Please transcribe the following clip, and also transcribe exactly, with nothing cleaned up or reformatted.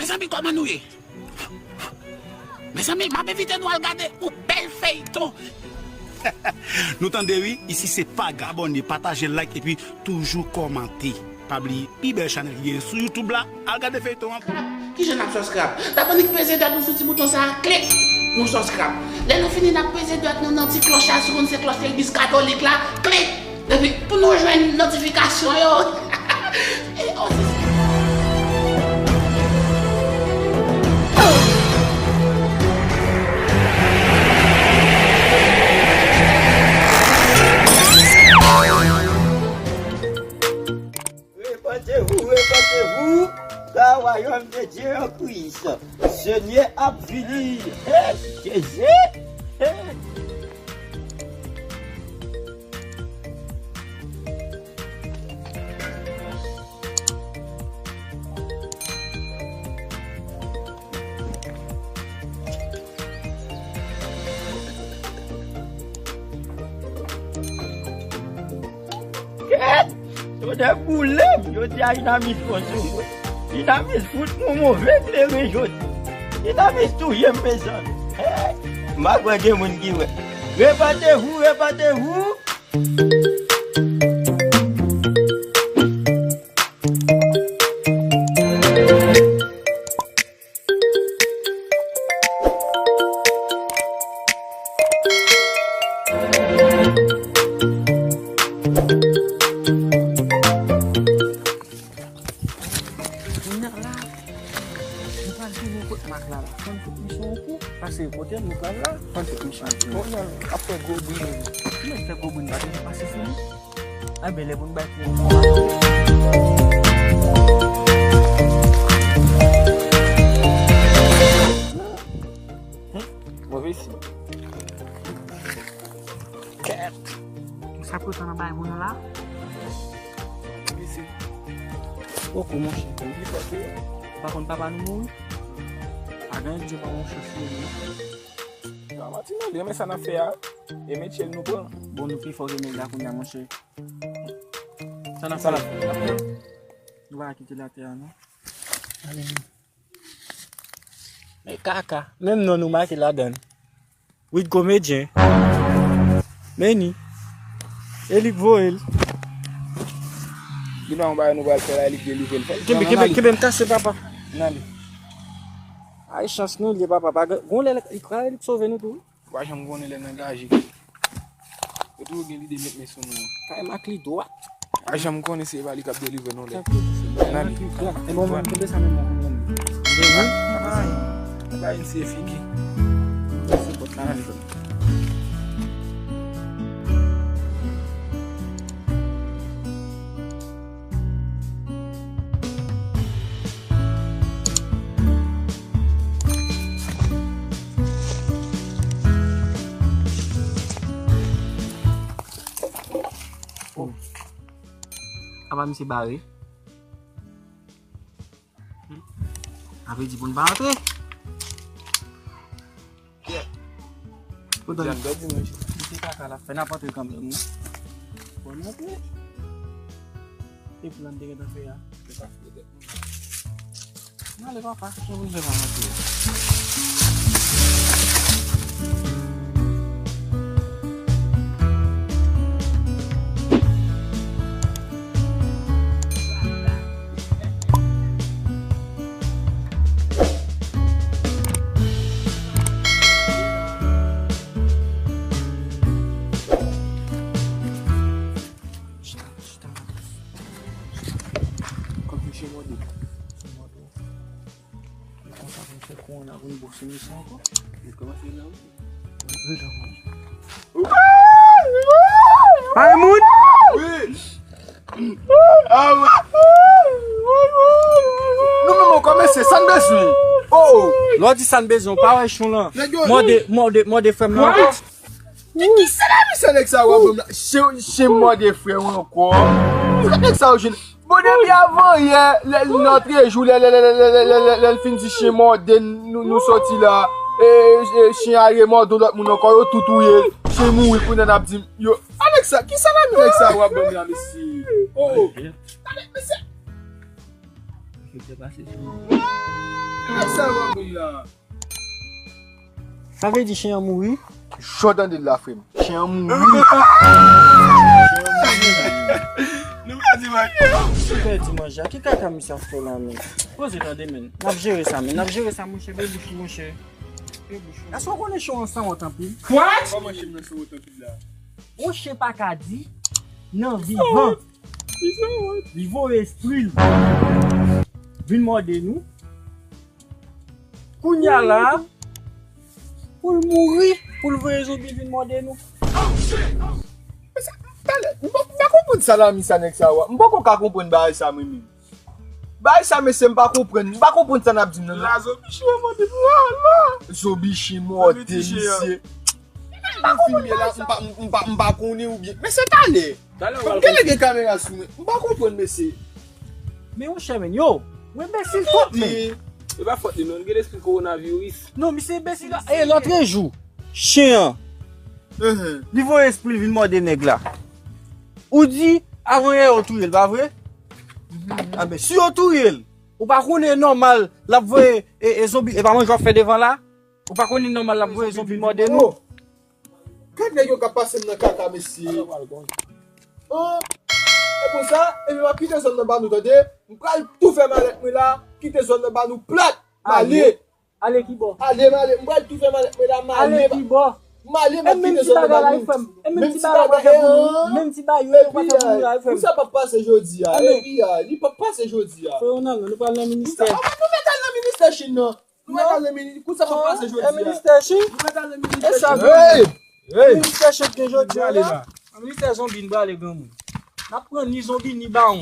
Mezanmi, kòman nou ye? Mezanmi, m ap envite nou al gade yon bèl feyton. Nou tande wi, isi se Paga. Abòne, pataje, like epi toujou kòmante. Pa bliye, pi bèl chanèl ki genyen sou YouTube la, al gade feyton an. Kijan n ap subscribe? Dabò n peze dwèt nou sou ti bouton sa a, klik, nou subscribe. Lè nou fini, n ap peze dwèt nou nan ti klòch la, si w konn se klòch legliz katolik la, klik. Epi, pou nou jwenn notifikasyon yo. E, o, si, si. Repentez-vous, repentez-vous, car le royaume de Dieu en Christ. Senyè ap vini. Hey, Jezi. Hey. Kèt! Tonnè boule m! Jodi a Dinamis fò sou mwen. Dinamis fout mwen move kleren jodi. Dinamis touye m, mezanmi. Hey! M pa kwè gen moun ki wè. Repentez-vous, repentez-vous! Kounye a la, nou pral vini kot Mak la la. Fò n fout misye yon kou. Pase kote nou pral la. Fò n fout misye yon kou. Kounye a, ap fè gwo bri. Ki lè fè gwo bri, n pa te pase sou li? Anben, lè pou n bay pou yon move siy. Kèt! Sa pral nan bay moun la? Move siy. Poko, monchè. Ou pa konn papa nou mouri? Pa gen Dye pa yon chans mouri. Sa manti non, li renmen sa n ap fè a. E metye l nou pran. Bon, nou pi fò ke nèg la kounye a, monchè. Sa n ap fè? Nou pa kite latè a, non. Ale. Men kaka. Menm non nou make ladan l. Wid komedyen. Men ni. E li k voye l. Li pa yon bagay nou pral fè la, e li k delivre l. Fè l. Kenbe, kenbe, kenbe m kase, papa. Nan li. Ay, chans nou li ye, papa. Pa gen, gon lè, li k, li k sove nou tou. Ou pa janm konnen lè n angaje. Yo toujou gen lide met men sou nou. Kay Mak li dwat. Ou pa janm konnen se pa li k ap delivre nou lè. Nan li. E bon, mwen kenbe sa men mwen. Ay, bay n se figi. Se pot la. Apa misye bare? Sa vle di pou n pa antre. Jan dòt di mwen. Li se kaka l ap fè, n ap antre kanmenm, wi. Bon, n antre. E plan te gentan fè a. Se pa fè tèt mwen. N ale, papa. Sa pou n fè pa antre? Chita, chita. Kòm misye mòde. Misye mòde. Konsa pou n fè kowona pou n bwose misye ankò. Li kòmanse la wi. Bay moun! Wi! Nou menm nou kòmanse, sa n bezwen? Oh! Lè w di sa n bezwen, w pa wè chon lan. Mòde, mòde, mòde frè m nan. Ki, ki se la misye nèg sa w ap ban m la? Chen, chen mòde frè w ankò. Sa nèg sa yo jwenn? Bon, depi avan yè, lè, lòtrejou, lè, lè, lè l fin di chen mòde n, nou, nou soti la. E, e, chen a remòde lòt moun ankò, yo tou touye. Chen mouri, kounye a n ap di m, yo. Alexa, ki salami nèg sa yo ap ban m la, mesye? Oh, oh. Tande, mesye. Yo te pase sou mwen. Sa w ap moun nan? Sa vle di chen an mouri? Jan w tande l la, frè m. Chen an mouri. Nou pa di manje. Ou pèdi manje a. Ki kaka misye ap fè la, men? Poze tande, men. N ap jere sa, men. N ap jere sa, monchè. Bèl bouch ou, monchè. Bèl bouch ou. Èske w konnen chen an sanwont anpil? What? Kòman chen nan sanwont anpil la? Yon chen pa ka di nan vivan. Li voye espri l vin mòde nou. Kounye a la, pou l mouri, pou l voye zonbi vin mòde nou. Mezanmi, talè, m pa, m pa konprann sa la, mi sa nèg sa wa. M poko ka konprann bagay sa mwen menm. Bagay sa, mesye, m pa konprann. M pa konprann sa n ap di m nan. La, zonbi chen mòde m la, la. Zonbi chen mòde, mesye. M pa konprann bagay sa. M pa, m pa, m pa konnen oubyen. Mesye, talè. Talè w al konn. Gade gen kamera sou mwen. M pa konprann, mesye. Men yon chèmen, yo. Ou enbesil twòp, men. E pa fòt li, non. Li gen lespri kowonaviris. Non, misye enbesil. E lòt jou, chen an. Li voye espri l vin mòde nèg la. Ou di, avan yè yo touye l, pa vre? Anben, si yo touye l, ou pa konnen nòmal, l ap voye e, e zonbi, e pa manje w ap fè devan la? Ou pa konnen nòmal, l ap voye zonbi mòde nou? Gad nèg yo k ap pase m nan kaka, mesye. An, e konsa, epi m ap kite zòn nan ba nou, tande? M pral tou fè malèt mwen la, kite zòn nan ba nou plat. M ale. Ale ki bò? Ale, m ale. M pral tou fè malèt mwen la, m ale. Ale ki bò? M ale, m ap kite zòn nan ba nou. E menm ti bagay la, frè m. E menm ti bagay la, frè m. Menm ti bagay yo, yo pa fè pou nou la, frè m. Kou sa p ap pase jodi a. Epi a, li p ap pase jodi a. Frè, nou pral nan ministè. Kou sa, nou mèt al nan ministè Chin nan. Nou mèt al nan mini-, kou sa p ap pase jodi a? Ministè Chin? Nou mèt al nan ministè Chin. Hey! Hey! Ministè Chin gen jodi a la. Ministè zonbi n prale granmoun. N ap pran ni zonbi ni bawon.